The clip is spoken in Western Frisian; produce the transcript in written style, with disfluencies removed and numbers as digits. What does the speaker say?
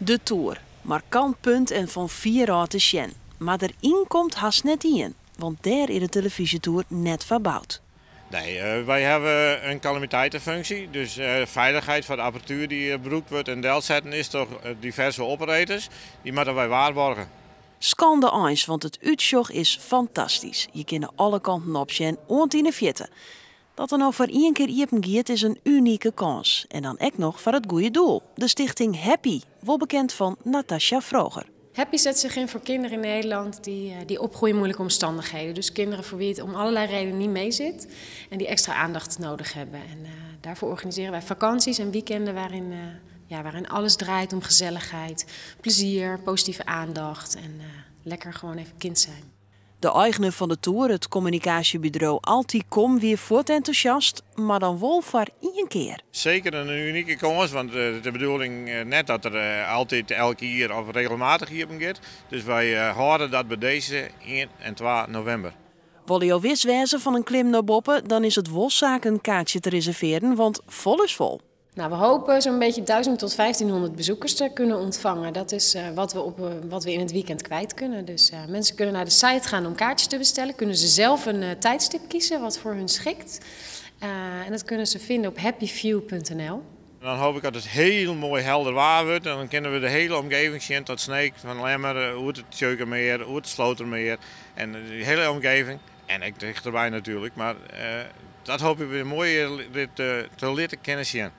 De toer, markant punt en fan fier ôf te sjen, mar der yn komt hast net ien, want dêr is de telefyzjetoer net foar boud. Nee, wy hawwe in kalamiteitenfunksje, dus feilichheid foar de apparatuer dy't brûkt wurdt en delsetten is troch diverse operators, dy moatte wy waarborge. Skande eins, want it útsjoch is fantastysk. Je kinne alle kanten op sjen, oant yn 'e fierte. Dat er no foar ien kear iepen giet is in unike kâns. En dan ek noch foar it goede doel, de stichting Happy, wol bekend fan Natasja Froger. Happy zet zich in voor kinderen in Nederland die opgroeien in moeilijke omstandigheden. Dus kinderen voor wie het om allerlei redenen niet mee zit en die extra aandacht nodig hebben. En daarvoor organiseren wij vakanties en weekenden ja, waarin alles draait om gezelligheid, plezier, positieve aandacht en lekker gewoon even kind zijn. De eigener fan de toer, it kommunikaasjebedriuw Alticom, wie fuort entûsjast, mar dan wol foar ien kear. Seker in unike kâns, want de bedoeling net dat er altyd elk jier of regelmatich iepen giet. Dus wy hâlde dat by dizze 1 en 2 novimber. Wolle jo wis wêze fan in klim nei boppe, dan is it wol saak in kaartsje te reservearjen, want fol is fol. Nou, we hopen zo'n beetje 1000 tot 1500 bezoekers te kunnen ontvangen. Dat is wat we in het weekend kwijt kunnen. Dus mensen kunnen naar de site gaan om kaartjes te bestellen. Kunnen ze zelf een tijdstip kiezen wat voor hun schikt. En dat kunnen ze vinden op happyview.nl. Dan hoop ik dat it hiel moai helder waar wurdt en dan kinne we de hiele omjouwing sjen tot Sneek, fan Lemmer, oer it Tsjeukemeer, oer it Slotermeer en de hiele omjouwing. En ek tichterby natuerlik, mar dat hoopje we moai te litten kinne sjen.